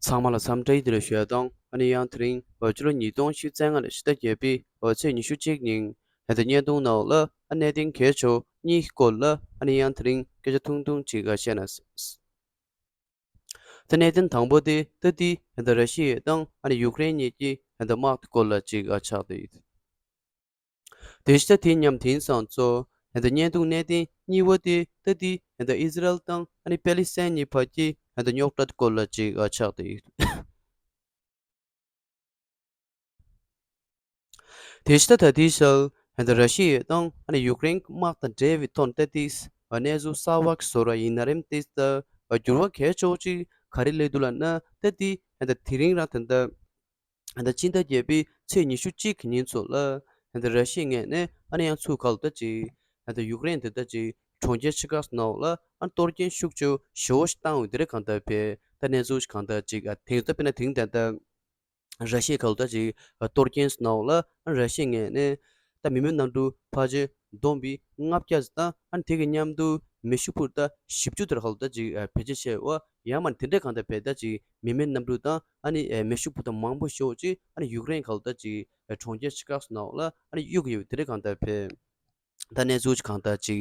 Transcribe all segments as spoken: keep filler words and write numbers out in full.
ཚང་མ་ལ་འཚམས་འདྲི་བདེ་ལེགས་ཞུ་ཡ་དང་། ཨ་ནི་ཡང་དེ་རིང་འོ་ཕྱི་ལོ་ཉིས་སྟོང་ཉི་ཤུ་རྩ་ལྔ་ནས་ཕྱི་ཟླ་བརྒྱད་པའི་འོ་ཚེས་ཉི་ཤུ་གཅིག་ཉིན་ཧན་ད་བརྙན་ཐུང་ནང་ལ་ཨ་གནད་དོན་གལ་ཆེ་བ་གཉིས་སྐོར་ལ་ཨ་ནི་ཡང་དེ་རིང་སྐད་ཆ་ཐུང་ཐུང་ཅིག་བཤད་ན། ད་གནད་དོན་དང་པོ་དེ་ད་ལྟའི་ཧན་ད་ར་ཤི་ཡ་དང་ཨ་ནི་ཡུཀ་རེན་གཉིས་ཀྱི་ཧན་ད་དམག་དེ་སྐོར་ལ་ཅིག་ཆགས་བསྡད་ཡོད། དེ་བཞིན་དེ་མཉམ་དེང་སང་ཚོ་ཧན་ད་བརྙན་ཐུང་གནད་དོན་གཉིས་པ་དེ་ད་ལྟའི་ཧན་ད་ཨི་ཟི་རལ་དང་ཨ་ནི་པེ་ལི་སི་ཐན་གཉིས་བར་གྱི་ཧན་ད་རྙོག་དྲ་སྐོར་ལ་ཅིག་ཆགས་བསྡད་ཡོད། དེ་བཞིན་ད་ལྟའི་ཆར་ཧན་ད་ར་ཤི་ཡ་དང་ཨ་ནི་ཡུཀ་རེན་དམག་དང་འབྲེལ་བའི་ཐོག་ནས་ད་ལྟའི་གནས་ཚུལ་གསར་བ་བཟོ་ར་ཡིན་ན་རེམ་དེ་ད་འགྱུར་བ་གལ་ཆེ་བོ་ཅིག་ག་རེ་སླེབས་འདུག་ལབ་ན། ད་ལྟའི་ཧན་ད་དེ་རིང་རང་ད་ལྟ་ད་ཕྱི་ཟླ་བརྒྱད་པའི་ཚེས་ཉི་ཤུ་གཅིག་གི་ཉིན་ཚོ་ལ་ཧན་ད་ར་ཤི་ཡའི་ངོས་ནས་ཨ་ནི་ཡང་ཚུར་ག་ལ་ད་ཅིག་ཧན་ད་ཡུཀ་རེན་དེ་ད་ཅིག་གྲོང་ཁྱེར་ཆེ་ཁག་ནང་ལ་ཨ་གཏོར་སྐྱོན་ཤུགས་ཆེ་ཞེ་པོ་ཞིག་བཏང་ཡོད། དེ་རེད། གང་ལྟར་བས་ད་གནས་ཚུལ་ཞིག་གང་ལྟར་ཅིག་ཨ་དེང་ད་དཔེར་ན་དེང་ད་ལྟ་ར་ཤི་ཡའི་ག་ལ་ད་ཅིག་ཨ་གཏོར་སྐྱོན་ནང་ལ་ཨ་ར་ཤི་ཡའི་ངོས་ནས་ད་མི་མེད་གནམ་གྲུ་ཕལ་ཆེར་བསྡོམས་པས་ལྔ་བརྒྱ་ཙམ་དང་། ཨ་ནི་དེ་གི་མཉམ་དུ་མེ་ཤུགས་འཕུར་མདའ་བཞི་བཅུ་དེ་ར་ག་ལ་ད་ཅིག་ཨ་བེད་སྤྱོད་བྱས་པ་ཡང་མ་དེ་འདྲའི་གང་ལྟར་བས་ད་ཅིག་མི་མེད་གནམ་གྲུ་དང་ཨ་ནི་ཨ་མེ་ཤུགས་འཕུར་མདའ་མང་པོ་ཞེ་པོ་ཅིག་ཨ་ནི་ཡུཀ་རེན་ག་ལ་ད་ཅིག་ཨ་གྲོང་ཁྱེར་ཆེ་ཁག་ནང་ལ་ཨ་ནི་གཡུག་གི་ཡོད། དེ་རེད། གང་ལྟར་བས་ད་གནས་ཚུལ་ཅིག་གང་ལྟར་ཅིག་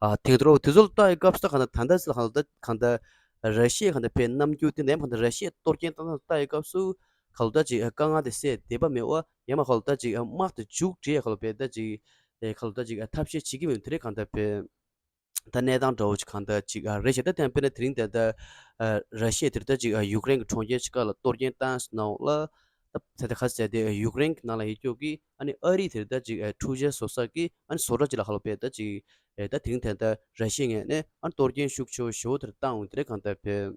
ཨ་དེང་དུ་རོ་དེ་ཚོ་ལ་ལྟ་ཡི་སྐབས་སུ་ད་གང་ལྟར་ད་ལྟ་ཟེར་ལ་གང་ལྟར་ད་གང་ལྟར་ར་ཤི་ཡའི་གང་ལྟར་བས་རྣམ་འགྱུར་དེ་འདྲ་ཡང་གང་ལྟར་ར་ཤི་ཡའི་གཏོར་སྐྱོན་བཏང་སྟངས་ལ་ལྟ་ཡི་སྐབས་སུ་ག་ལ་ད་ཅིག་ཨ་དཀའ་ངལ་དེ་སེལ་བདེ་བ་མེད་པ་ཡང་མ་ག་ལ་ད་ཅིག་ཨ་དམག་དེ་མཇུག་སྒྲིལ་ག་ལ་བས་ད་ཅིག་ཨ་ག་ལ་ད་ཅིག་ཨ་ཐབས་ཤེས་བྱེད་ཀྱི་མེད། དེ་རེད། གང་ལྟར་བས་ད་གནས་སྟངས་འདྲ་བོ་ཅིག་གང་ལྟར་ཅིག་ཨ་རེད་ཤག་ད་དེ་དཔེར་ན་དེ་རིང་ད་ལྟ་ཨ་ར་ཤི་ཡ་དེ་རེད་ད་ཅིག་ཨ་ཡུཀ་རེན་གྱི་གྲོང་ཁྱེར་ཆེ་ཁག་ལ་གཏོར་སྐྱོན་བཏང་ནང་ལ་ད་ད་ལྟ་ག་ཟེར་དེ་ཡུཀ་རེན་གྱི་ནང་ལ་ཡོད་ཀྱོག་གི་ཨ་ནི་ཨ་རི་དེ་རེད་ད་ཅིག་ཨ་འཕྲུལ་ཆས་བཟོ་ས་གི་ཨ་ནི་བཟོ་གྲྭ་ཅིག་ལ་ག་ལ་བས་ད་ཅིག་ཨ་ད་དེ་རིང་ད་ལྟ་ར་ཤི་ཡའི་ངོས་ནས་ཨ་ནི་གཏོར་སྐྱོན་ཤུགས་ཆེ་ཞེ་པོ་དེ་ར་བཏང་ཡོད། དེ་རེད། གང་ལྟར་བས་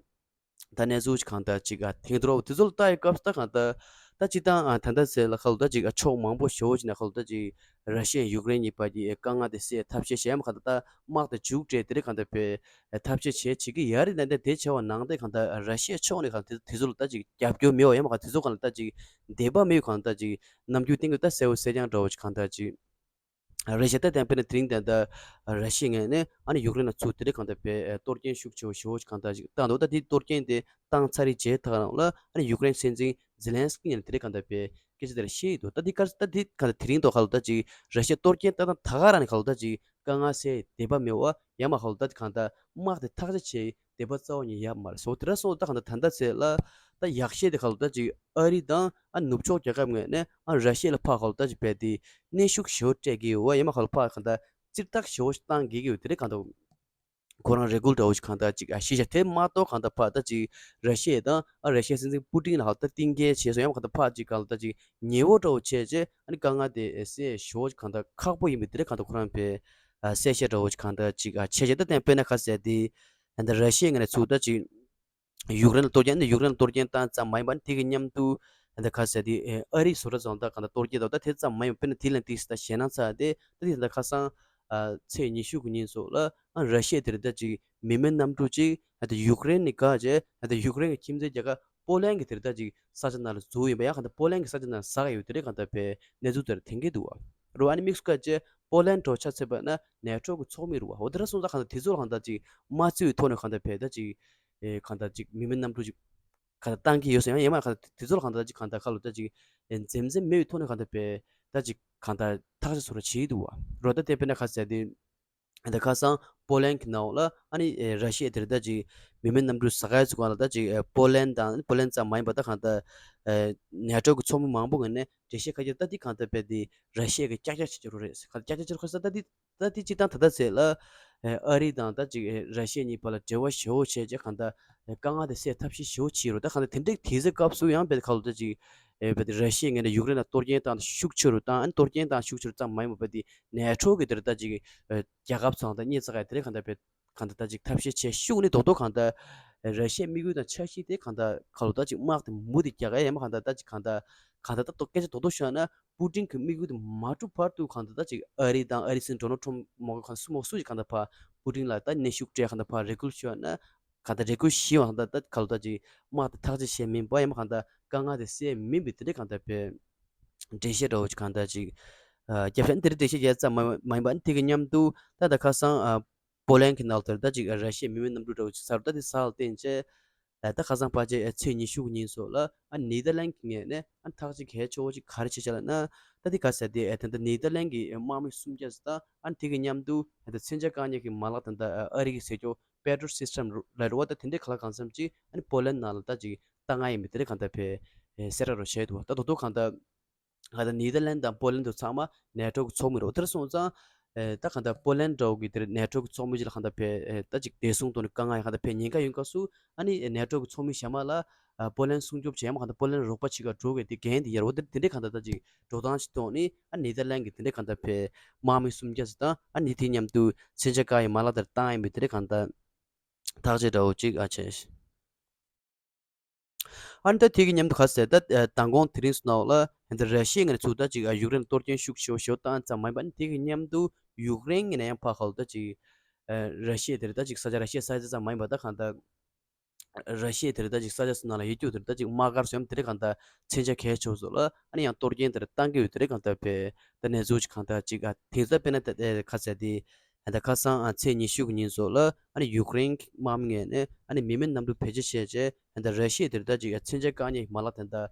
ད་གནས་ཚུལ་ཅིག་གང་ལྟར་ཅིག་ཨ་དེང་དུ་རོ་དེ་ཚོ་ལ་ལྟ་ཡི་སྐབས་སུ་ད་གང་ལྟར་ད་ཅིག་དང་ཨ་ད་ལྟ་ཟེར་ལ་ག་ལ་ད་ཅིག་ཨ་ཕྱོགས་མང་པོ་ཞེ་པོ་ཅིག་ནས་ག་ལ་ད་ཅིག་ར་ཤི་ཡ་ཡུཀ་རེན་གཉིས་བར་གྱི་དཀའ་ངལ་དེ་སེལ་ཐབས་ཤེས་བྱས་མ་གང་ལྟར་ད་དམག་དེ་མཇུག་སྒྲིལ། དེ་རེད། གང་ལྟར་བས་ཐབས་ཤེས་བྱས་བྱེད་ཀྱི་ཡ་རེད། ད་ལྟ་དེ་བྱས་པ་ནང་དེ་གང་ལྟར་ར་ཤི་ཡ་ཕྱོགས་ནས་གང་ལྟར་དེ་ཚོ་ལ་ད་ཅིག་རྒྱབ་སྐྱོར་མེད་པ་ཡང་མ་གང་དེ་ཚོ་གང་ལ་ད་ཅིག་བདེན་པ་མེད་པའི་གང་ལ་ད་ཅིག་རྣམ་འགྱུར་བསྟན་གྱི་ད་གསལ་པོ་གསལ་རྐྱང་འདྲ་བོ་ཅིག་གང་ལྟར་ཅིག་རེད་ཤག་ད་དེ་དཔེར་ན་དེ་རིང་ད་ལྟ་ར་ཤི་ཡའི་ངོས་ནས་ཨ་ནི་ཡུཀ་རེན་ལ་ཚུར་དེ་རིང་གང་ལྟར་བས་གཏོར་སྐྱོན་ཤུགས་ཆེ་བོ་ཞེ་པོ་ཅིག་གང་ལྟར་ཅིག་བཏང་འདུག་ད་དེ་གཏོར་སྐྱོན་དེ་བཏང་ཚར་རེད་བྱས་ཐག་རང་ལ་ཨ་ནི་ཡུཀ་རེན་སྲིད་འཛིན་ཛེ་ལན་སི་ཀི་ནས་དེ་རིང་གང་ལྟར་བས་སྐད་ཆ་དེ་ར་བཤད་ཡི་འདུག་ད་དེ་གར་ད་དེ་གང་ལྟར་དེ་རིང་ཐོག་ག་ལ་ད་ཅིག་ར་ཤི་ཡ་གཏོར་སྐྱོན་བཏང་སྟངས་ད་ག་རང་ནས་ག་ལ་ད་ཅིག་དཀའ་ངལ་སེལ་བདེ་བ་མེད་པ་ཡང་མ་ག་ལ་ད་གང་ལྟར་དམག་དེ་ཐག་ཆོད་བྱས། དེ་པ་རྩ་བ་ཉིད་ཡག་མ་རེད་སོ། དེ་ར་སོང་ད་གང་ལྟར་ད་ལྟ་ཚེ་ལ་ད་ཡག་ཤོས་དེ་ག་ལ་ད་ཅིག་ཨ་རི་དང་ཨ་ནུབ་ཕྱོགས་རྒྱལ་ཁབ་ངོས་ནས་ཨ་ར་ཤི་ཡ་ལ་ཕར་ག་ལ་ད་ཅིག་བས་དེ་གནོན་ཤུགས་ཞེ་པོ་སྤྲད་ཀྱི་ཡོད་པ་ཡང་མ་ག་ལ་ཕར་གང་ལྟར་ཙིར་ཐག་ཞེ་པོ་ཞིག་བཏང་གི་ཡོད། དེ་རེད། གང་ལྟར་ཁོ་རང་རེ་སྐུལ་འདྲ་བོ་ཞིག་གང་ལྟར་ཅིག་ཨ་ཤེས་བྱ་དེ་མ་གཏོགས་གང་ལྟར་ཕར་ད་ཅིག་ར་ཤི་ཡ་དང་ཨ་ར་ཤི་ཡ་སྲིད་འཛིན་པུ་ཏིན་ལ་ག་ལ་ད་གཏིང་སྐྱེལ་བྱས་སོང་། ཡང་མ་ག་ལ་ཕར་ཅིག་ག་ལ་ད་ཅིག་ཉེ་བོ་འདྲ་བོ་བྱས་རྗེས་ཨ་ནི་དཀའ་ངལ་དེ་སེལ་ཞེ་པོ་ཞིག་གང་ལྟར་ཁག་པོ་ཡིན་པའི་དེ་རེད། གང་ལྟར་ཁོ་རང་བས་ཨ་གསལ་བཤད་འདྲ་བོ་ཞིག་གང་ལྟར་ཅིག་ཨ་བྱས་རྗེས་ད་དེ་དཔེར་ན་ག་ཟེར་དེ། ད་ར་ཤི་ཡའི་ངོས་ནས་ཚུར་ད་ཅིག་ཡུཀ་རེན་ལ་གཏོར་སྐྱོན་ནི་ཡུཀ་རེན་ལ་གཏོར་སྐྱོན་བཏང་ཙམ་མ་ཡིན་པར་དེ་གི་མཉམ་དུ་ད་ག་ཟེར་དེ་ཨ་རིའི་བཟོ་གྲྭ་ཚོ་ད་གང་ལྟར་གཏོར་སྐྱོན་དང་ད་དེ་ཙམ་མ་ཡིན་པར་དཔེར་ན་དེ་ལ་ཏིས་ད་ཞེད་སྣང་ཚ་དེ་ད་དེ་ད་ཁ་སང་ཨ་ཚེས་ཉི་ཤུ་གི་ཉིན་སོགས་ལ་ཨ་ར་ཤི་ཡ་དེ་རེད་ད་ཅིག་མི་མེད་གནམ་གྲུ་ཅིག་ད་ཡུཀ་རེན་ནས་བཀག་རྗེས་ད་ཡུཀ་རེན་གྱི་ཁྱིམ་མཚེས་རྒྱལ་ཁབ་པོ་ལན་གྱི་དེ་རེད་ད་ཅིག་ས་ཆ་ནང་ལ་འཛུལ་ཡིན་པ་ཡང་གང་ལྟར་པོ་ལན་གྱི་ས་ཆ་ནང་ཟག་ཡོད་དེ་རེད། གང་ལྟར་བས་གནས་ཚུལ་དེར་ཐོན་གྱི་འདུག་བ་རུ་ཨ་ནི་དམིགས་སུ་བཀར་རྗེས་པོ་ལན་འགྲོ་ཆ་ཚོད་པ་ན་ནེ་ཊོ་གི་ཚོགས་མི་རུ་བ་འོ་དེ་ར་སོང་ཙང་གང་ལྟར་དེ་ཚོ་ལ་གང་ལྟར་ཅིག་མ་བརྩི་བའི་ཐོག་ནས་གང་ལྟར་བས་ད་ཅིག་ཨེ་གང་ལྟར་ཅིག་མི་མེད་གནམ་གྲུ་ཅིག་གང་ལྟར་བཏང་གི་ཡོད་ཟེར་ཡང་ཡང་མ་གང་ལྟར་དེ་ཚོ་ལ་གང་ལྟར་ཅིག་གང་ལྟར་ཁ་ལོ་ད་ཅིག་ཨེ་འཛེམ་འཛེམ་མེད་པའི་ཐོག་ནས་གང་ལྟར་བས་ད་ཅིག་གང་ལྟར་ཐག་ཆོད་བཟོ་འདྲ་བྱེད་ཀྱི་འདུག་བ་རོ། ད་དེ་དཔེར་ན་ཁ་ཟེར་དེ་ད་ཁ་སང་པོ་ལན་གྱི་ནང་ལ་ཨ་ནི་ཨེ་ར་ཤི་ཡ་དེར་ད་ཅིག་མི་མེད་གནམ་གྲུ་ཟ་ཁ་ཚུགས་གང་ལ་ད་ཅིག་ཨེ་པོ་ལན་དང་པོ་ལན་ཙམ་མ་ཡིན་པ་ད་གང་ལྟར་ཨེ་ནེ་ཊོ་གི་ཚོགས་མི་མང་པོ་ངོས་ནས་འགྲེལ་བཤད་ཁ་རྒྱ་ད་འདི་གང་ལྟར་བས་དེ་ར་ཤི་ཡ་གི་ཀྱག་ཀྱག་བྱེད་ཀྱི་རོ་རེད། གང་ལྟར་ཀྱག་ཀྱག་བྱེད་རོ་ཁ་ས་ད་འདི། ད་དེ་སྤྱིར་བཏང་ད་ལྟ་ཚེ་ལ་ཨ་རི་དང་ད་ཅིག་ར་ཤི་ཡ་གཉིས་བར་ལ་འབྲེལ་བ་ཞེ་པོ་བྱས་རྗེས་གང་ལྟར་དཀའ་ངལ་དེ་སེལ་ཐབས་ཤེས་ཞེ་པོ་བྱས་རུང་ད་གང་ལྟར་དེ་འདྲའི་དུས་ཚོད་སྐབས་སུ་ཡང་བས་ཁ་ལོ་ད་ཅིག་བས་ར་ཤི་ཡ་ངོས་ནས་ཡུཀ་རེན་ལ་གཏོར་སྐྱོན་བཏང་ཤུགས་ཆེ་རུ་བཏང་ཨ་ནི་གཏོར་སྐྱོན་བཏང་ཤུགས་ཆེ་རུ་ཙམ་མ་ཡིན་པ་བས་དེ་ནེ་ཊོ་གི་དེར་ད་ཅིག་རྒྱལ་ཁབ་ཚང་ད་གཉིས་ཙག་ག་དེ་རེད་གང་ལྟར་བས་གང་ལྟར་ད་ཅིག་ཐབས་ཤེས་བྱས་ཤུགས་ནི་རྡོག་རྡོག་གང་ལྟར་ར་ཤི་ཡ་དམིགས་ཡུལ་དང་འཆར་གཞི་དེ་གང་ལྟར་ཁ་ལོ་ད་ཅིག་དམག་དེ་མུ་དེ་རྒྱག་ག་ཡ་མ་གང་ལྟར་ད་ཅིག་གང་ལྟར་གང་ལྟར་ད་རྡོག་སྐད་ཆ་རྡོག་རྡོག་ཤོད་ན། པུ་ཏིན་གྱི་དམིགས་ཡུལ་དེ་མ་གྲུབ་བར་དུ་གང་ལྟར་ད་ཅིག་ཨ་རི་དང་ཨ་རི་སྲིད་འཛིན་ཌོ་ནལ་ཊམ་མོ་གི་གང་སུ་མོ་སུ་ཞིག་གང་ལྟར་ཕར་པུ་ཏིན་ལ་ད་གནོན་ཤུགས་སྤྲད་གང་ལྟར་ཕར་རེ་སྐུལ་ཞུས་ན་གང་ལྟར་རེ་སྐུལ་ཞུས་པ་གང་ལྟར་ད་གང་ལྟར་ཅིག་དམག་དེ་ཐག་གཅོད་བྱས་མིན་པ་ཡང་མ་གང་ལྟར་དཀའ་ངལ་དེ་སེལ་མིན་པའི་དེ་འདྲའི་གང་ལྟར་བས་འགྲེལ་བཤད་འདྲ་བོ་ཅིག་གང་ལྟར་ཅིག་རྒྱབ་ཤ་འདིར་འགྲེལ་བཤད་རྒྱག་ཙམ་མ་མ་ཡིན་པ་དེ་གི་མཉམ་དུ་ད་ལྟ་ཁ་སང་པོ་ལན་གྱི་ནང་དུ་ད་ཅིག་ར་ཤི་ཡའི་མི་མེད་གནམ་གྲུ་འདྲ་བོ་ཅིག་ཚར་ད་དེ་ས་ལ་བརྟེན་བྱས། ད་ཁ་སང་ཕལ་ཆེར་ཚེས་ཉི་ཤུ་གི་ཉིན་སོགས་ལ་ཨ་ནི་ནེ་དར་ལན་གྱི་ངོས་ནས་ཨ་ནི་ཐག་གཅོད་གལ་ཆེ་བོ་ཅིག་ག་རེ་བྱས་བྱས་ལབ་ན། ད་དེ་ག་ཟེར་དེ་ད་ལྟ་ནེ་དར་ལན་གྱི་དམག་མི་སུམ་བརྒྱ་ཙམ་དང་ཨ་ནི་དེ་གི་མཉམ་དུ་ད་ལྟ་མཚོན་ཆ་བཀག་ཉར་གྱི་མ་ལག་ད་ལྟ་ཨ་རི་གི་ཟེར་རྒྱུ་པེ་ཏྲོ་སིས་ཊམ་ལབ་རེད་བ། ད་དེ་འདྲའི་ག་ལ་གང་འཚམ་ཅིག་ཨ་ནི་པོ་ལན་ནང་ལ་ད་ཅིག་བཏང་ང་ཡིན་པའི་དེ་འདྲ་གང་ལྟར་བས་གསལ་བསྒྲགས་རོ་བྱས་འདུག་ད་དོ་དོ་གང་ལྟར། ག་ད་ནེ་དར་ལན་དང་པོ་ལན་དུ་ཚང་མ་ནེ་ཊོ་གི་ཚོགས་མི་རེད། དེར་སོང་ཙང་ཨེ་ད་ག་ད་པོ་ལན་འདྲ་བོ་གི་དེར་ནེ་ཊོ་གི་ཚོགས་མི་ཅིག་ལ་ག་ད་བས་ཨེ་ད་ཅིག་བདེ་སྲུང་ཐོག་ནས་དཀའ་ངལ་ག་ད་བས་ཉེན་ཁ་ཡོད་སྐབས་སུ་ཨ་ནི་ནེ་ཊོ་གི་ཚོགས་མི་གཞན་མ་ལ་ཨ་པོ་ལན་སྲུང་སྐྱོབ་བྱེད་ཡ་མ་ག་ད་པོ་ལན་རོགས་པ་བྱེད་ག་འགྲོ་དགོས་དེ་འགན་དེ་ཡར་འོ་དེ་དེ་འདྲའི་ག་ད་ད་ཅིག་འགྲོ་སྟངས་ཅིག་ཐོག་ནས་ཨ་ནེ་དར་ལན་གི་དེ་འདྲའི་ག་ད་བས་དམག་མི་སུམ་བརྒྱ་ཙམ་དང་ཨ་ནི་དེ་མཉམ་དུ་མཚོན་ཆ་བཀག་ཡའི་མ་ལག་དེར་བཏང་ཡིན་པའི་དེ་འདྲའི་ག་ད་ཐག་གཅོད་འདྲ་བོ་ཅིག་ཨ་བྱས། ཨ་ནི་ད་དེ་གི་མཉམ་དུ་ག་ཟེར་ད་ཨ་མདང་དགོང་དེ་རིང་སོང་ནའོ་ལ་ཧན་ད་ར་ཤི་ཡའི་ངོས་ནས་ཚུར་ད་ཅིག་ཨ་ཡུཀ་རེན་གཏོར་སྐྱོན་ཤུགས་ཆེ་བོ་ཞེ་བོ་བཏང་ཙམ་མ་ཡིན་པ། ཨ་ནི་དེ་གི་མཉམ་དུ་ཡུཀ་རེན་ངོས་ནས་ཡང་ཕར་ཁ་ལ་ད་ཅིག་ཨ་ར་ཤི་ཡ་དེ་རེད་ད་ཅིག་ས་ཆ་ར་ཤི་ཡ་ས་ཆ་ཙམ་མ་ཡིན་པ་ད་གང་ལྟར་ར་ཤི་ཡ་དེ་རེད་ད་ཅིག་ས་ཆ་སོ་ནང་ལ་ཡོད་རྒྱུ་དེ་རེད་ད་ཅིག་དམག་སྒར་སོ་ཡང་དེ་རེད་གང་ལྟར་མཚོན་ཆ་གལ་ཆེ་བོ་སོགས་ལ་ཨ་ནི་ཡང་གཏོར་སྐྱོན་དེ་རེད་བཏང་གི་ཡོད་དེ་རེད་གང་ལྟར་བས་ད་གནས་ཚུལ་ཅིག་གང་ལྟར་ཅིག་ཨ་དེང་སང་དཔེར་ན་ད་ཨེ་ག་ཟེར་དེ། ད་ཁ་སང་ཨ་ཚེས་ཉི་ཤུ་གི་ཉིན་སོགས་ལ་ཨ་ནི་ཡུཀ་རེན་གྱི་དམག་མི་ངོས་ནས་ཨ་ནི་མི་མེད་གནམ་གྲུ་བེད་སྤྱོད་བྱས་རྗེས་ད་ར་ཤི་ཡ་དེར་ད་ཅིག་མཚོན་ཆ་བཀག་ཉར་གྱི་མ་ལག་དེ་འདྲ་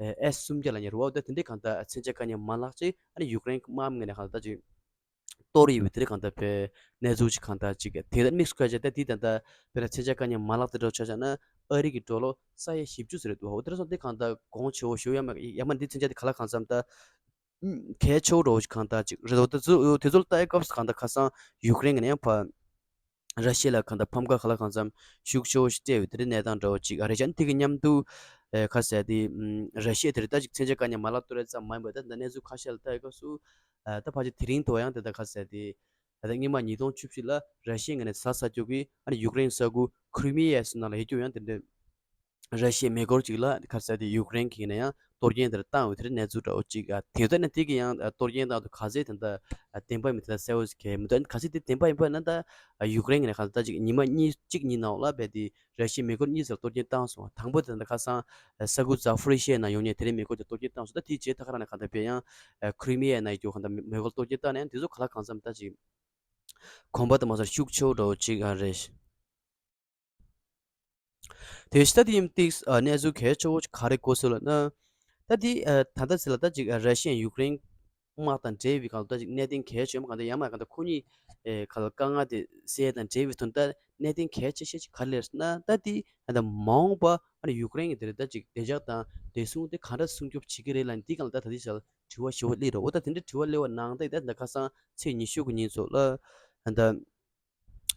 ཨེ་ཨེས་སུམ་བརྒྱ་ལབ་མཁན་རེད་བ། ད་དེ་འདྲའི་གང་ལྟར་མཚོན་ཆ་བཀག་ཉར་མ་ལག་ཅིག་ཨ་ནི་ཡུཀ་རེན་གྱི་དམག་མི་ངོས་ནས་གང་ལྟར་ཅིག་གཏོར་ཡོད་པའི་དེ་འདྲའི་གང་ལྟར་བའི་གནས་ཚུལ་ཅིག་གང་ལྟར་ཅིག་དེ་ལྟར་དམིགས་སུ་བཀར་བྱས་ད་དེ་ད་ལྟ་དཔེར་ན་མཚོན་ཆ་བཀག་ཉར་མ་ལག་དེ་འདྲ་ཆ་བཞག་ན་ཨ་རི་གི་ཌོ་ལར་ས་ཡ་བཞི་བཅུ་ཙམ་རེད་འདུག་འོ་དེ་འདྲ་སོང་དེ་གང་ལྟར་གོང་ཆེ་བོ་ཞེ་པོ་ཡ་མ་ཡ་མ་འདི་མཚོན་ཆ་དེ་ག་ལ་གང་འཚམ་ད། གལ་ཆེ་བོ་འདྲ་བོ་ཞིག་གང་ལྟར་ཅིག་རེད་འདུག་དེ་ཚོ་དེ་ཚོ་ལ་ལྟ་ཡི་སྐབས་སུ་གང་ལྟར་ཁ་སང་ཡུཀ་རེན་གྱི་ནས་ཡང་ཕར་ར་ཤི་ཡ་ལ་གང་ལྟར་ཕམ་ཁ་ག་ལ་གང་འཚམ་ཤུགས་ཆེ་བོ་ཞིག་སྤྲད་ཡོད་དེ་འདྲའི་གནས་སྟངས་འདྲ་བོ་ཅིག་ཨ་རེད་ཤག་དེ་གི་མཉམ་དུ་ཨེ་ཁ་ཟེར་དེ་ཨམ་ར་ཤི་ཡ་དེ་རེད་ད་ཅིག་མཚོན་ཆ་བཀག་ཉར་མ་ལག་གཏོར་ཡ་ཙམ་མ་ཡིན་པར་ད་ད་གནས་ཚུལ་ཁ་ཤས་ལ་ལྟ་ཡི་སྐབས་སུ་ཨ་ད་ཕལ་ཆེར་དེ་རིང་ཐོག་ཡང་དེ་ད་ཁ་ཟེར་དེ་ད་ལྟ་སྔོན་མ་ཉིས་སྟོང་བཅུ་བཞི་ལ་ར་ཤི་ཡ་ངོས་ནས་ཟ་ས་རྒྱུ་གི་ཨ་ནི་ཡུཀ་རེན་ས་ཁུལ་ཁི་རི་མི་ཡ་སུ་ནང་ལ་ཡོད་རྒྱུ་ཡང་དེ་འདྲ། ར་ཤི་ཡའི་མེ་འཁོར་གཅིག་ལ་ཁ་ཟེར་དེ་ཡུཀ་རེན་གྱིས་ནས་ཡང་གཏོར་སྐྱོན་དེར་བཏང་ཡོད་དེ་གནས་ཚུལ་འདྲ་བོ་གཅིག་ཨ་དེ་ལྟར་ན་དེ་གི་ཡང་གཏོར་སྐྱོན་བཏང་དུས་ག་ཚད་དེ་འདྲ་བདེན་པ་མི་དེ་འདྲ་གསལ་བོ་ཞིག་གས་མི་འདུག་ག་ཚད་དེ་བདེན་པ་ཡིན་པ་ན་ད་ཡུཀ་རེན་གྱིས་ནས་ཁ་ད་ཅིག་ཉི་མ་གཉིས་གཅིག་གཉིས་ནང་ལ་བས་དེ་ར་ཤི་ཡའི་མེ་འཁོར་གཉིས་ཙམ་གཏོར་སྐྱོན་བཏང་སོང་། དང་པོ་དེ་འདྲ་ཁ་སང་ས་ཁུལ་ཛ་ཧྥུ་རི་ཤི་ཡའི་ནང་ཡོང་མཁན་དེ་རིང་མེ་འཁོར་དེ་གཏོར་སྐྱོན་བཏང་སོང་། ད་དེའི་རྗེས་ད་ག་རང་ནས་ག་ད་བས་ཡང་ཁི་རི་མི་ཡའི་ནང་ཡོད་རྒྱུ་ག་ད་མེ་འཁོར་གཏོར་སྐྱོན་བཏང་ནས་ཡང་དེ་ཚོ་ག་ལ་གང་འཚམ་ད་ཅིག་གོམ་པ་དེ་མ་སོང་ཤུགས་ཆེ་བོ་འདྲ་བོ་ཅིག་ཨ་རེད། དེ་ཤི་ད་དེ་ཡིན་ཏིག་ཨ་གནས་ཚུལ་གལ་ཆེ་བོ་ག་རེ་གོ་སོང་ལབ་ན། ད་དེ་ཨ་ད་ལྟ་ཟེར་ལ་ད་ཅིག་ཨ་ར་ཤི་ཡ་ཡུཀ་རེན་དམག་དང་འབྲེལ་བའི་གང་ལྟར་ཅིག་གནད་དོན་གལ་ཆེ་བ་གང་ལྟར་ཡང་མ་གང་ལྟར་ཁོ་གཉིས་ཨེ་ག་ལ་དཀའ་ངལ་དེ་སེལ་དང་འབྲེལ་བའི་དོན་དག་གནད་དོན་གལ་ཆེ་ཤོས་ཅིག་ག་རེ་རེད་ཟེར་ན། ད་དེ་ད་ལྟ་མ་འོངས་པ་ཨ་ནི་ཡུཀ་རེན་གྱི་དེ་རེད་ད་ཅིག་བདེ་འཇགས་དང་བདེ་སྲུང་དེ་ག་འདྲ་སྲུང་སྐྱོབ་བྱེད་ཀྱི་རེད་ལབ་ནས་དེ་གང་ལ་ད་ད་དེ་ཞལ་དྲི་བ་ཞེ་པོ་སླེབས་རེད། འོ་ད་དེ་འདྲ་དྲི་བ་སླེབས་པ་ནང་ད་ད་ད་ཁ་སང་ཚེས་ཉི་ཤུ་གི་ཉིན་ཚོ་ལ་ད།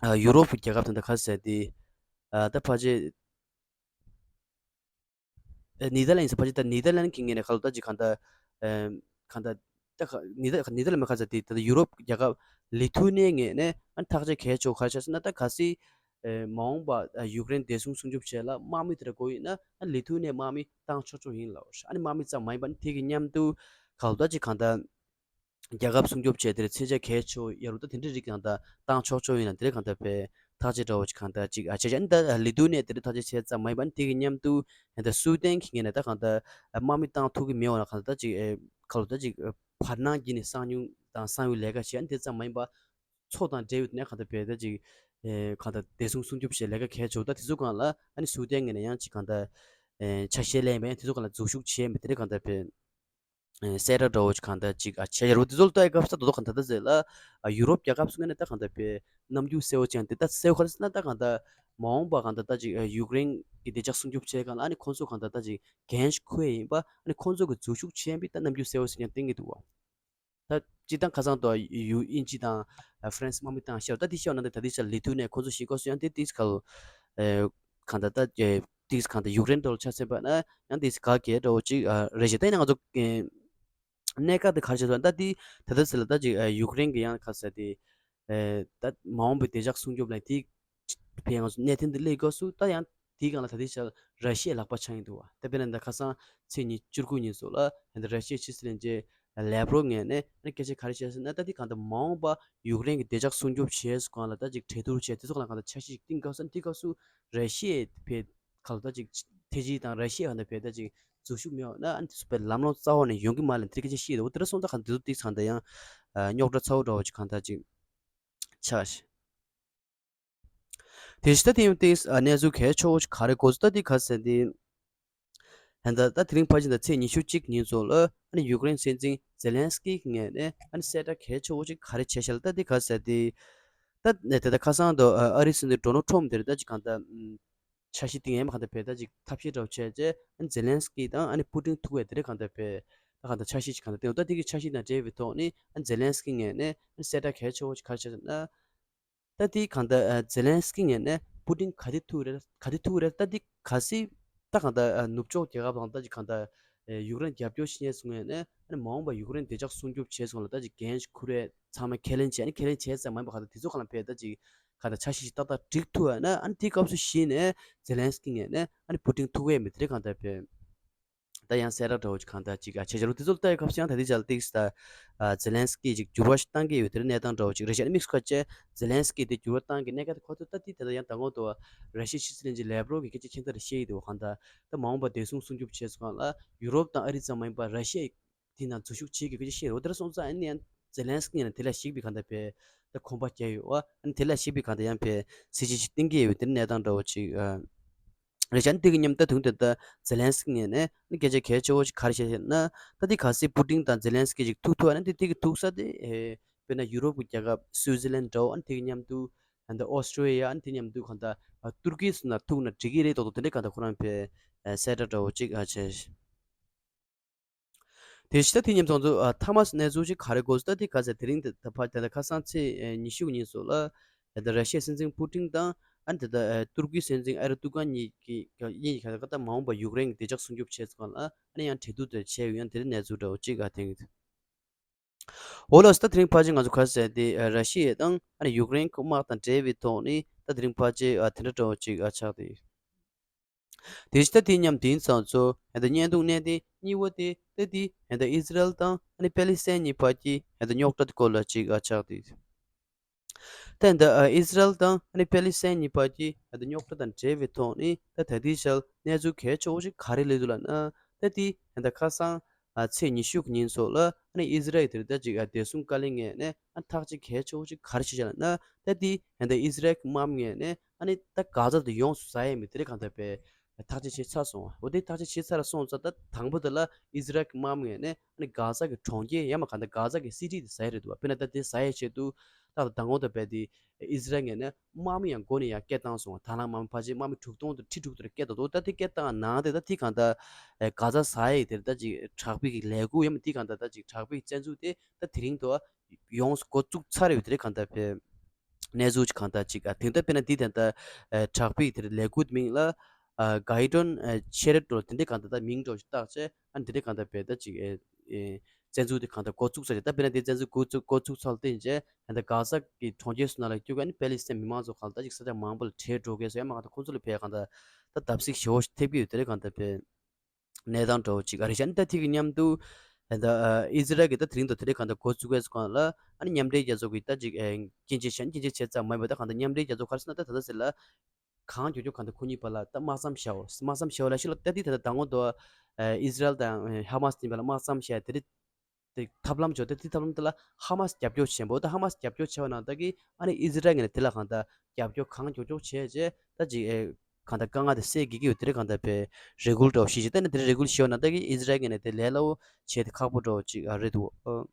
ཨ་ཡུ་རོབ་ཀྱི་རྒྱལ་ཁབ་དེ་འདྲ་ག་ཟེར་ཏེ། ཨ་ད་ཕལ་ཆེར་ཨ་ནེ་དར་ལན་ཟེར་ཕལ་ཆེར་ད་ནེ་དར་ལན་གྱི་ངོས་ནས་ག་ལ་ད་ཅིག་གང་ལྟར་ཨ་གང་ལྟར་ད་ག་ནེ་དར་ནེ་དར་ལན་མ་ག་ཟེར་ཏེ་ད་ཡུ་རོབ་རྒྱལ་ཁབ་ལི་ཐུ་ནེ་ངོས་ནས་ཨ་ཐག་གཅོད་གལ་ཆེ་བོ་ག་རེ་བྱས་ཟེར་ན། ད་གལ་སྲིད་ཨ་མ་འོངས་པ་ཨ་ཡུཀ་རེན་བདེ་སྲུང་སྲུང་སྐྱོབ་བྱས་ལ་དམག་མི་དེ་འདྲ་དགོས་ཡིན་ན་ཨ་ལི་ཐུ་ནེ་དམག་མི་བཏང་ཆོག་ཆོག་ཡིན་ལབ། ཨ་ནི་དམག་མི་ཙམ་མ་ཡིན་པ་ནི་དེ་གི་མཉམ་དུ་ག་ལ་ད་ཅིག་གང་ལྟར། རྒྱལ་ཁབ་སྲུང་སྐྱོབ་བྱས་དེར་མཚོན་ཆ་གལ་ཆེ་བོ་ཡ་རུ་ད་དེ་འདྲའི་རིགས་གང་ལྟར་བཏང་ཆོག་ཆོག་ཡིན་ན་དེ་རིགས་གང་ལྟར་བས་ཐག་གཅོད་འདྲ་བོ་ཅིག་གང་ལྟར་ཅིག་ཨ་བྱས་བྱས་ཨ་ནི་ད་ལི་ཐུ་ནེ་དེ་འདྲའི་ཐག་གཅོད་བྱས་ཙམ་མ་ཡིན་པ་ཨ་ནི་དེ་གི་མཉམ་དུ་ཨ་ནི་ད་སུའུ་ཏན་གྱི་ངོས་ནས་ད་གང་ལྟར་དམག་མི་བཏང་ཐུབ་ཀྱི་མེད་འོ་ན་གང་ལྟར་ད་ཅིག་ཨེ་ག་ལ་ད་ཅིག་བར་སྣང་བརྒྱུད་ནས་གསང་མྱུལ་དང་གསང་བའི་ལས་ཀ་བྱས་ཨ་ནི་དེ་ཙམ་མ་ཡིན་པ་ཚོགས་དང་འབྲེལ་ཡོད་དེ་ནས་གང་ལྟར་བས་ད་ཅིག་ཨེ་གང་ལྟར་བདེ་སྲུང་སྲུང་སྐྱོབ་བྱས་ལས་ཀ་གལ་ཆེ་བོ་ད་དེ་ཚོ་སྒང་ལ་ཨ་ནི་སུའུ་ཏན་ངོས་ནས་ཡང་ཅིག་གང་ལྟར་ཨེ་ཆ་ཤས་ལེན་པ་ཡང་དེ་ཚོ་སྒང་ལ་འཛུལ་ཞུགས་བྱས་མེད་དེ་རིགས་གང་ལྟར་བས། ཨེ་གསལ་བསྒྲགས་འདྲ་བོ་ཅིག་གང་ལྟར་ཅིག་ཨ་བྱས་ཡོད་རེད་པ། དེ་ཚོ་ལ་ལྟ་ཡི་སྐབས་སུ་ད་དོ་གང་ལྟར་ད་ཟེར་ལ་ཨ་ཡུ་རོབ་རྒྱལ་ཁབ་སུ་ངོས་ནས་ད་གང་ལྟར་བས་རྣམ་འགྱུར་གསལ་བོ་ཅིག་ཡང་དེ་ད་གསལ་བོ་ག་རེ་ཟེར་ན་ད་གང་ལྟར་མ་འོངས་པ་གང་ལྟར་ད་ཅིག་ཨ་ཡུཀ་རེན་གྱི་བདེ་འཇགས་སྲུང་སྐྱོབ་བྱས་གང་ལ་ཨ་ནི་ཁོང་ཚོ་གང་ལྟར་ད་ཅིག་འགན་ཞིག་འཁུར་ཡ་ཡིན་པ་ཨ་ནི་ཁོང་ཚོ་གི་འཛུལ་ཞུགས་བྱས་པའི་ད་རྣམ་འགྱུར་གསལ་བོ་ཞིག་ཀྱང་བསྟན་གྱི་འདུག་བ། ད་སྤྱིར་བཏང་ཁ་སང་དུ་ཡུ་དབྱིན་ཇི་དང་ཨ་ཧྥ་རན་སི་དམག་མི་བཏང་ཤག་ད་དེ་ཤོད་ན་ད་ད་དེ་ཤ་ལི་ཐུ་ནས་ཁོང་ཚོ་ཞིག་སྐོར་སུ་ཡང་དེ་དེ་ག་ལ་ཨེ་གང་ལྟར་ད་ཨེ་དེ་གང་ལྟར་ཡུཀ་རེན་འདྲ་བོ་ཆ་མཚོན་པ་ན་ཡང་དེ་ག་གེ་འདྲ་བོ་ཅིག་ཨ་རེད་ཤག་ད་ཡིན་ན་ང་ཚོ་ཨེ་གནད་འགག་དེ་ག་རེ་བྱས་སོང་ད་དེ་ད་ལྟ་ཟེར་ལ་ད་ཅིག་ཨ་ཡུཀ་རེན་གྱི་ཡང་ག་ཟེར་དེ་ཨེ་ད་མ་འོངས་པའི་བདེ་འཇགས་སྲུང་སྐྱོབ་ལ་དེ་བས་ང་ཚོ་གནད་དོན་དེ་སླེབས་སྐབས་སུ་ད་ཡང་དེའི་སྒང་ལ་ད་ལྟའི་ཆར་ར་ཤི་ཡའི་ལག་པ་འཆང་ཡིན་འདུག་བ། ད་དཔེར་ན་ད་ཁ་སང་ཚེས་ཉི་བཅུ་དགུ་ཉིན་སོགས་ལ་ད་ར་ཤི་ཡའི་ཕྱི་སྲིད་བློན་ཆེན་ལེབ་རོབ་ངོས་ནས་ཨ་ནི་སྐད་ཆ་ག་རེ་བཤད་ཟེར་ན། ད་དེ་གང་ལྟར་མ་འོངས་པ་ཡུཀ་རེན་གྱི་བདེ་འཇགས་སྲུང་སྐྱོབ་བྱས་སུ་གང་ལ་ད་ཅིག་གྲོས་བསྡུར་བྱས་དེ་ཚོ་གང་ལ་གང་ལྟར་འཆར་གཞི་ཞིག་བཏིང་སྐབས་སུ་ཨ་ནི་དེ་སྐབས་སུ་ར་ཤི་ཡའི་བས་གང་ལ་ད་ཅིག་ཐེ་ཇི་དང་ར་ཤི་ཡ་གང་ལྟར་བས་ད་ཅིག་འཛུལ་ཞུགས་མེད་པ་ན་ཨ་ནི་དེ་ཚོ་བས་ལམ་ལྷོང་རྩ་བ་ནས་ཡོང་གི་མ་རེད་དེ་སྐད་ཆ་བཤད་འདུག་དེ་འདྲ་སོང་ཙང་གང་ལྟར་དེ་ཚོ་དེ་གང་ལྟར་ཡང་རྙོག་དྲ་ཚ་བོ་འདྲ་བོ་ཅིག་གང་ལྟར་ཅིག་ཆགས་ཤག་དེ་བཞིན་ད་དེ་ཡང་ཏིས་གནས་ཚུལ་གལ་ཆེ་བོ་ཞིག་ག་རེ་གོ་སོང་ད་དེ་ག་ཟེར་དེ། ད་ལྟ་ད་དེ་རིང་ཕལ་ཆེར་ད་ཚེས་ཉི་ཤུ་གཅིག་ཉིན་ཚོ་ལ་ཨ་ནི་ཡུཀ་རེན་སྲིད་འཛིན་ཛེ་ལན་སི་ཀི་གི་ངོས་ནས་ཨ་ནི་གསལ་བསྒྲགས་གལ་ཆེ་བོ་ཞིག་ག་རེ་བྱས་ཤག་ལ་ད་དེ་ག་ཟེར་དེ། ད་ནས་དེ་ད་ཁ་སང་དུ་ཨ་རིའི་སྲིད་འཛིན་ཌོ་ནལ་ཊམ་དེར་ད་ཅིག་གང་ད་འཆར་གཞི་སྟེང་ཡང་མ་གང་ད་བས་ད་ཅིག་ཐབས་ཤེས་འདྲ་བོ་བྱས་རྗེས་ཨ་ནི་ཛེ་ལན་སི་ཀི་དང་ཨ་ནི་པུ་ཏིན་ཐུག་པའི་དེ་རེད་གང་ད་བས་ད་གང་ད་འཆར་གཞི་ཞིག་གང་ད་སྟེང་ད་དེ་གི་འཆར་གཞི་དང་འབྲེལ་བའི་ཐོག་ནས་ཨ་ནི་ཛེ་ལན་སི་ཀི་ངོས་ནས་ཨ་ནི་གསལ་བསྒྲགས་གལ་ཆེ་བོ་ཞིག་ག་རེ་བྱས་ན། ད་དེ་གང་ལྟར་ཨ་ཛེ་ལན་སི་ཀི་ངོས་ནས་པུ་ཏིན་ག་དེ་ཐུག་རེད་ག་དེ་ཐུག་རེད་ད་དེ་ག་སྲིད་ད་གང་ལྟར་ཨ་ནུབ་ཕྱོགས་རྒྱལ་ཁབ་དང་ད་ཅིག་གང་ལྟར་ཨ་ཡུཀ་རེན་རྒྱབ་སྐྱོར་བྱེད་མཁན་ཚོ་ངོས་ནས་ཨ་ནི་མ་འོངས་པར་ཡུཀ་རེན་བདེ་འཇགས་སྲུང་སྐྱོབ་བྱེད་སོང་ལ་ད་ཅིག་འགན་ཞིག་འཁུར་རེད་ཚང་མས་ཁས་ལེན་བྱས་ཨ་ནི་ཁས་ལེན་བྱས་ཙམ་མ་ཡིན་པ་གང་ལྟར་དེ་ཚོ་གང་ལ་ཕེབས་ད་ཅིག་གང་ལྟར་འཆར་གཞི་ཞིག་ཏག་ཏག་སྒྲིག་ཐུབ་ཨ་ན་ཨ་ནི་དེའི་སྐབས་སུ་གཞི་ནས་ཛེ་ལན་སི་ཀི་ངོས་ནས་ཨ་ནི་པུ་ཏིན་ཐུག་ཡས་མི་དེ་རེད་གང་ལྟར་ཕེབས། ད་ཡང་གསལ་བསྒྲགས་འདྲ་བོ་ཅིག་གང་ལྟར་ཅིག་ཨ་བྱས་བྱས་རུ་དེ་ཚོ་ལ་ལྟ་ཡི་སྐབས་སུ་ཡང་ད་ལྟའི་ཆར་ཏིག་ས་ཨ་ཛེ་ལན་སི་ཀི་ཅིག་འགྱུར་བ་ཞིག་བཏང་གི་ཡོད་དེ་རེད་གནས་སྟངས་འདྲ་བོ་ཅིག་རེད་ཤག་ཨ་ནི་དམིགས་སུ་བཀར་བྱས་ཛེ་ལན་སི་ཀི་དེ་འགྱུར་བ་བཏང་གི་གནས་སྐབས་དེ་ཁོ་ཚོ་ད་ལྟ་དེ་ད་ལྟ་ཡང་མདང་དགོང་དུ་ར་ཤི་ཡའི་ཕྱི་སྲིད་བློན་ཆེན་ལེབ་རོབ་ཀྱིས་སྐད་ཆ་ཁྱད་མཚར་རེ་བཤད་ཡི་འདུག་གང་ལྟར་ད་མ་འོངས་པར་བདེ་སྲུང་སྲུང་སྐྱོབ་བྱས་སོང་གང་ལ་ཡུ་རོབ་དང་ཨ་རི་ཙམ་མ་ཡིན་པར་ར་ཤི་ཡ་དེ་ནང་འཛུལ་ཞུགས་བྱེད་དགོས་སྐད་ཆ་བཤད་རེད། འོ་དེ་འདྲ་སོང་ཙང་ཨ་ནི་ཡང་ཛེ་ལན་སི་ཀི་ཡང་དེ་ལ་གཞིགས་པའི་གང་ལྟར་བས་ད་གོམ་པ་རྒྱག་ཡོད་ཨ་ནི་དེ་ལ་གཞིགས་པའི་གང་ལྟར་ཡང་བས་སྲིད་ཇུས་ཅིག་བཏིང་གི་ཡོད་དེ་གནས་སྟངས་འདྲ་བོ་ཅིག་ཨ། རེད་ཤག་ཨ་ནི་དེ་གི་མཉམ་ད་དུང་དེ་ད་ཛེ་ལན་སི་ཀི་ངོས་ནས་ཨ་ནི་སྐད་ཆ་གལ་ཆེ་བོ་ཞིག་ག་རེ་བཤད་ཤག་ན་ད་དེ་གལ་སྲིད་པུ་ཏིན་དང་ཛེ་ལན་སི་ཀི་ཅིག་ཐུག་ཐུག་ཨ་ནི་དེ་དེ་གི་ཐུག་ས་དེ་ཨེ་དཔེར་ན་ཡུ་རོབ་ཀྱི་རྒྱལ་ཁབ་སུའུ་ཛི་ལན་འདྲ་བོ་ཨ་ནི་དེ་གི་མཉམ་དུ་ཨ་ནི་ད་ཨོ་སི་ཀྲོ་ལི་ཡ་ཨ་ནི་དེ་མཉམ་དུ་གང་ལྟར་ཨ་ཏུར་ཀི་སུ་ན་ཐུག་ན་འགྲིག་གི་རེད་མདོག་མདོག་དེ་འདྲའི་གང་ལྟར་ཁོ་རང་ཕེ་ཨ་གསལ་བསྒྲགས་འདྲ་བོ་ཅིག་ཨ་བྱས། དེ་བཞིན་ད་དེ་མཉམ་ཚོགས་འདུ་ཨ་ཐ་མ་སི་གནས་ཚུལ་ཅིག་ག་རེ་གོ་སོང་ད་དེ་ག་ཚད་དེ་རིང་དེ་ད་ཕ་དེ་ད་ཁ་སང་ཚེས་ཨེ་ཉི་ཤུ་གི་ཉིན་སོགས་ལ་ད་ད་ར་ཤི་ཡའི་སྲིད་འཛིན་པུ་ཏིན་དང་ཨ་ནི་ད་ད་ཨེ་ཏུར་ཀིའི་སྲིད་འཛིན་ཨེར་ཏུ་གན་གཉིས་ཀྱི་གཉིས་ཀྱི་ཁ་ད་ད་མ་འོངས་པ་ཡུཀ་རེན་གྱི་བདེ་འཇགས་སྲུང་སྐྱོབ་བྱས་ཚུལ་སྒང་ལ་ཨ་ནི་ཡང་གྲོས་བསྡུར་དེ་བྱས་ཡོད་ཡང་དེ་རིང་གནས་ཚུལ་འདྲ་བོ་ཅིག་ག་དེང་གི་འོ་ལགས་སོ། ད་དེ་རིང་ཕལ་ཆེར་ང་ཚོ་ག་ཟེར་དེ་ཨེ་ར་ཤི་ཡ་དང་ཨ་ནི་ཡུཀ་རེན་གྱི་དམག་དང་འབྲེལ་བའི་ཐོག་ནས་ད་དེ་རིང་ཕལ་ཆེར་ཨ་དེ་འདྲ་འདྲ་བོ་ཅིག་ཨ་ཆགས་ཏེ། དེ་བཞིན་ད་དེ་མཉམ་དེང་སང་ཚོ་ཧན་ད་བརྙན་ཐུང་གནད་དོན་གཉིས་པ་དེ་ད་དེ་ཧན་ད་ཨི་ཟི་རལ་དང་ཨ་ནི་པེ་ལི་སི་ཐན་གཉིས་བར་གྱི་ཧན་ད་རྙོག་དྲ་དེ་སྐོར་ལ་ཅིག་ཨ་ཆགས་ཏེ། ད་ཧན་ད་ཨ་ཨི་ཟི་རལ་དང་ཨ་ནི་པེ་ལི་སི་ཐན་གཉིས་བར་གྱི་ཧན་ད་རྙོག་དྲ་དང་འབྲེལ་བའི་ཐོག་ནས་ད་ད་ལྟའི་ཆར་གནས་ཚུལ་གལ་ཆེ་བོ་ཞིག་ག་རེ་སླེབས་འདུག་ལབ་ན་ད་དེ་ཧན་ད་ཁ་སང་ཨ་ཚེས་ཉི་ཤུ་གི་ཉིན་སོགས་ལ་ཨ་ནི་ཨི་ཟི་རལ་དེར་ད་ཅིག་ཨ་བདེ་སྲུང་བཀའ་བློན་ངོས་ནས་ཨ་ཐག་གཅོད་གལ་ཆེ་བོ་ཞིག་ག་རེ་བྱས་ཤག་ལབ་ན་ད་དེ་ཧན་ད་ཨི་ཟི་རལ་གྱི་དམག་མི་ངོས་ནས་ཨ་ནི་ད་གྷ་ཛ་དེ་ཡོངས་སུ་ཟ་ཡས་མེད་དེ་རེད་གང་ལྟར་བས་ཐག་གཅོད་བྱས་ཚར་སོང་བ། འོ་དེ་ཐག་གཅོད་བྱས་ཚར་སོང་ཙང་ད་དང་པོ་དེ་ལ་ཨི་ཟི་རལ་གྱི་དམག་མི་ངོས་ནས་ཨ་ནི་གྷ་ཛ་གི་གྲོང་ཁྱེར་ཡང་མ་གང་ལྟར་གྷ་ཛ་གི་སི་ཊི་དེ་ཟ་ཡས་རེད་འདུག་བ། དཔེར་ན་ད་དེ་ཟ་ཡས་ཆེད་དུ་ད་ད་མདང་དགོང་དང་རྦད་དེ་ཨི་ཟི་རལ་ངོས་ནས་དམག་མི་ཡང་འགོ་ནས་ཡང་སྐད་བཏང་སོང་བ། ད་ལམ་དམག་མི་ཕལ་ཆེར་དམག་མི་དྲུག་སྟོང་དང་ཁྲི་དྲུག་དེ་སྐད་བཏང་འདུག་ད་དེ་སྐད་བཏང་ནང་དེ་ད་དེ་གང་ལྟར་གྷ་ཛ་ཟ་ཡས་དེར་ད་ཅིག་དྲག་པོའི་གི་ལས་འགུལ་ཡང་མ་དེ་གང་ལྟར་ད་ཅིག་དྲག་པོའི་བཙན་འཛུལ་དེ་ད་དེ་རིང་དུ་ཡོངས་སུ་འགོ་བཙུགས་ཚར་ཡོད་དེ་རེད་གང་ལྟར་བས། གནས་ཚུལ་གང་ལྟར་ཅིག་ཨ་དེང་ད་དཔེར་ན་འདི་དེ་ལྟར་ཨ་དྲག་པོའི་དེར་ལས་འགུལ་མིང་ལ་ཨ་གྷའི་ཌོན་ཨ་ཆེ་རེ་ཏོ་དེ་འདྲའི་གང་ལྟར་ད་མིང་འདྲ་བོ་ཞིག་བཏགས་བྱས་ཨ་འདི་འདྲའི་གང་ལྟར་བས་ད་ཅིག་ཨེ་ཨེ་བཙན་འཛུལ་དེ་གང་ལྟར་འགོ་བཙུགས་ས་རེད། ད་དཔེར་ན་དེ་བཙན་འཛུལ་འགོ་བཙུགས་འགོ་བཙུགས་ཚར་ལ་བརྟེན་བྱས་ཨ་ད་གྷ་ཛ་གི་གྲོང་ཁྱེར་སུ་ནང་ལ་བསྐྱོད་མཁན་ནི་པེ་ལི་སི་ཐན་མི་མང་ཚོ་གང་ལྟར་ཅིག་ས་ཆ་མང་པོ་ལ་བྲོས་འགྲོ་མཁན་ཚོ་ཡང་མ་གང་ལྟར་ཁོང་ཚོ་ལ་བས་གང་ལྟར་ད་བརྡབ་གསིག་ཞེ་བོ་ཞིག་ཐེབས་ཀྱི་ཡོད་དེ་རེད་གང་ལྟར་བས། གནས་སྟངས་འདྲ་བོ་ཅིག་ཨ་རེད་ཤག་ཨ་ནི་ད་དེ་གི་མཉམ་དུ་ད་ཨ་ཨི་ཟི་རལ་གྱི་ད་དེ་རིང་དང་དེ་རིང་གང་ལྟར་འགོ་བཙུགས་པའི་སྒང་ལ་ཨ་ནི་མཉམ་འབྲེལ་རྒྱལ་ཚོགས་ཀྱི་ད་ཅིག་ཨེ་སྐྱོན་བརྗོད་བྱས་ནས་སྐྱོན་བརྗོད་བྱས་ཙམ་མ་ཡིན་པ་ད་གང་ལྟར་མཉམ་འབྲེལ་རྒྱལ་ཚོགས་ག་རེ་ཟེར་ན་ད་ད་ལྟ་ཟེར་ལ་གང་མགྱོགས་མགྱོགས་གང་ལྟར་ཁོ་གཉིས་བར་ལ་ད་དམག་མཚམས་བཞག་འོ། དམག་མཚམས་བཞག་འོ་ལབ་ཤག་ལ་ད་དེ་ད་ལྟ་མདང་དགོང་དུ་ཨེ་ཨི་ཟི་རལ་དང་ཧ་མ་སི་གཉིས་བར་ལ་དམག་མཚམས་བཞག་དེ་རིང་དེ་ཐབས་ལམ་བྱོས་ཏེ་དེ་ཐབས་ལམ་དེ་ལ་ཧ་མ་སི་རྒྱབ་སྐྱོར་བྱེད་པོ་ད་ཧ་མ་སི་རྒྱབ་སྐྱོར་བྱས་པ་ནང་ལྟར་གྱི་ཨ་ནི་ཨི་ཟི་རལ་ངོས་ནས་དེ་ལ་གང་ལྟར་རྒྱབ་སྐྱོར་གང་མགྱོགས་མགྱོགས་བྱས་རྗེས་ད་ཅིག་ཨེ་གང་ལྟར་དཀའ་ངལ་དེ་སེལ་དགོས་ཀྱི་ཡོད་དེ་རེད་གང་ལྟར་བས་རེ་སྐུལ་འདྲ་བོ་ཞིག་བྱས་ད་ནི་དེ་རེ་རེ་སྐུལ་ཞུས་པ་ནང་ལྟར་གྱི་ཨི་ཟི་རལ་ངོས་ནས་དེ་ལས་སླ་བོ་བྱས་ཏེ་ཁག་པོ་འདྲ་བོ་ཅིག་ཨ་རེད་འདུག་ཨ།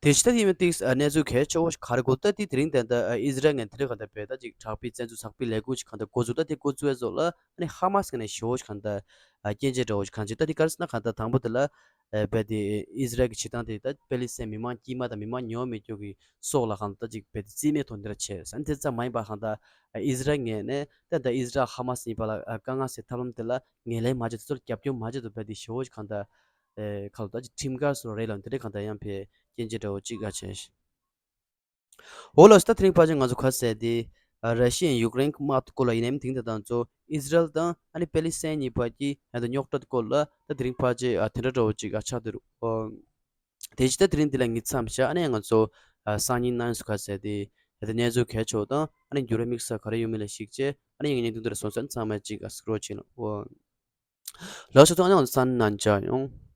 དེ་ཕྱི་ད་དེ་ཡིན་ཏིག་གནས་ཚུལ་གལ་ཆེ་བོ་ཞིག་ག་རེ་གོ་ད་དེ་དེ་རིང་ད་ལྟ་ཨི་ཟི་རལ་ངོས་ནས་དེ་རིང་གང་ལྟར་བས་ད་ཅིག་དྲག་པོའི་བཙན་འཛུལ་ཚགས་པའི་ལས་འགུལ་ཞིག་གང་ལྟར་འགོ་བཙུགས་ད་དེ་འགོ་བཙུགས་པའི་བཟོ་ལ་ཨ་ནི་ཧ་མ་སི་ངོས་ནས་ཞེ་བོ་ཞིག་གང་ལྟར་ཨ་སྐྱོན་བརྗོད་འདྲ་བོ་ཞིག་གང་ཅི་ད་དེ་ག་རེ་ཟེར་ན་གང་ལྟར་དང་པོ་དེ་ལ་ཨ་བས་དེ་ཨི་ཟི་རལ་གྱི་བྱེད་སྟངས་དེ་ད་པེ་ལི་སི་ཐན་མི་མང་དཀྱུས་མ་དང་མི་མང་ཉུང་མི་ཉུང་གི་སྲོག་ལ་གང་ལྟར་ཅིག་བས་དེ་རྩིས་མེད་ཐོག་འདི་འདྲ་བྱས་ཟེར་ཨ་ནི་དེ་ཙམ་མ་ཡིན་པ་གང་ལྟར་ཨ་ཨི་ཟི་རལ་ངོས་ནས་ད་ལྟ་ཨི་ཟི་རལ་ཧ་མ་སི་གཉིས་བར་ལ་ཨ་དཀའ་ངལ་སེལ་ཐབས་ལམ་དེ་ལ་ངོས་ལེན་མ་བྱས་དེ་ཚོར་རྒྱབ་སྐྱོར་མ་བྱས་དུ་བས་དེ་ཞེ་བོ་ཞིག་གང་ལྟར་ཨེ་ཁ་ལོ་ད་ཅིག་ཁྲིམས་འགལ་སོགས་རེད་ལ་འདི་འདྲའི་གང་ལྟར་ཡང་བས་སྐྱོན་བརྗོད་འདྲ་བོ་ཅིག་ཨ་བྱས། འོ་ལགས་སོ་ད་དེ་རིང་ཕལ་ཆེར་ང་ཚོ་ག་ཟེར་དེ་ཨ་ར་ཤི་ཡའི་ཡུཀ་རེན་གྱི་དམག་སྐོར་ལ་ཡིན་ནའི་དེང་དེ་དང་ཚོ་ཨི་ཟི་རལ་དང་ཨ་ནི་པེ་ལི་སི་ཐན་གཉིས་བར་གྱི་ཨ་ད་རྙོག་དྲ་སྐོར་ལ་ད་དེ་རིང་ཕལ་ཆེར་ཨ་དེ་འདྲ་འདྲ་བོ་ཅིག་ཨ་ཆགས་བསྡད་རུང་དེ་ཕྱི་ད་དེ་རིང་འདི་ལ་ངས་མཚམས་བཞག་ཨ་ནི་ང་ཚོ་ཨ་སང་ཉིན་གནངས་ཚེ་ག་ཟེར་དེ་ཨ་ད་གནས་ཚུལ་གལ་ཆེ་བ་དང་ཨ་ནི་འགྱུར་བ་དམིགས་བསལ་ག་རེ་ཡོད་མེད་ལ་གཞིགས་བྱས་ཨ་ནི་ངས་བརྙན་ཐུང་འདི་ལ་སོང་ཙང་ཚང་མས་ཅིག་ཨ་སྐྲོ་བྱེད་ལ་འོ། ལགས་སོ་ད་ཨ་ནི་ང་ཚོ་སང་ཉིན་མཇལ་ཡོང་།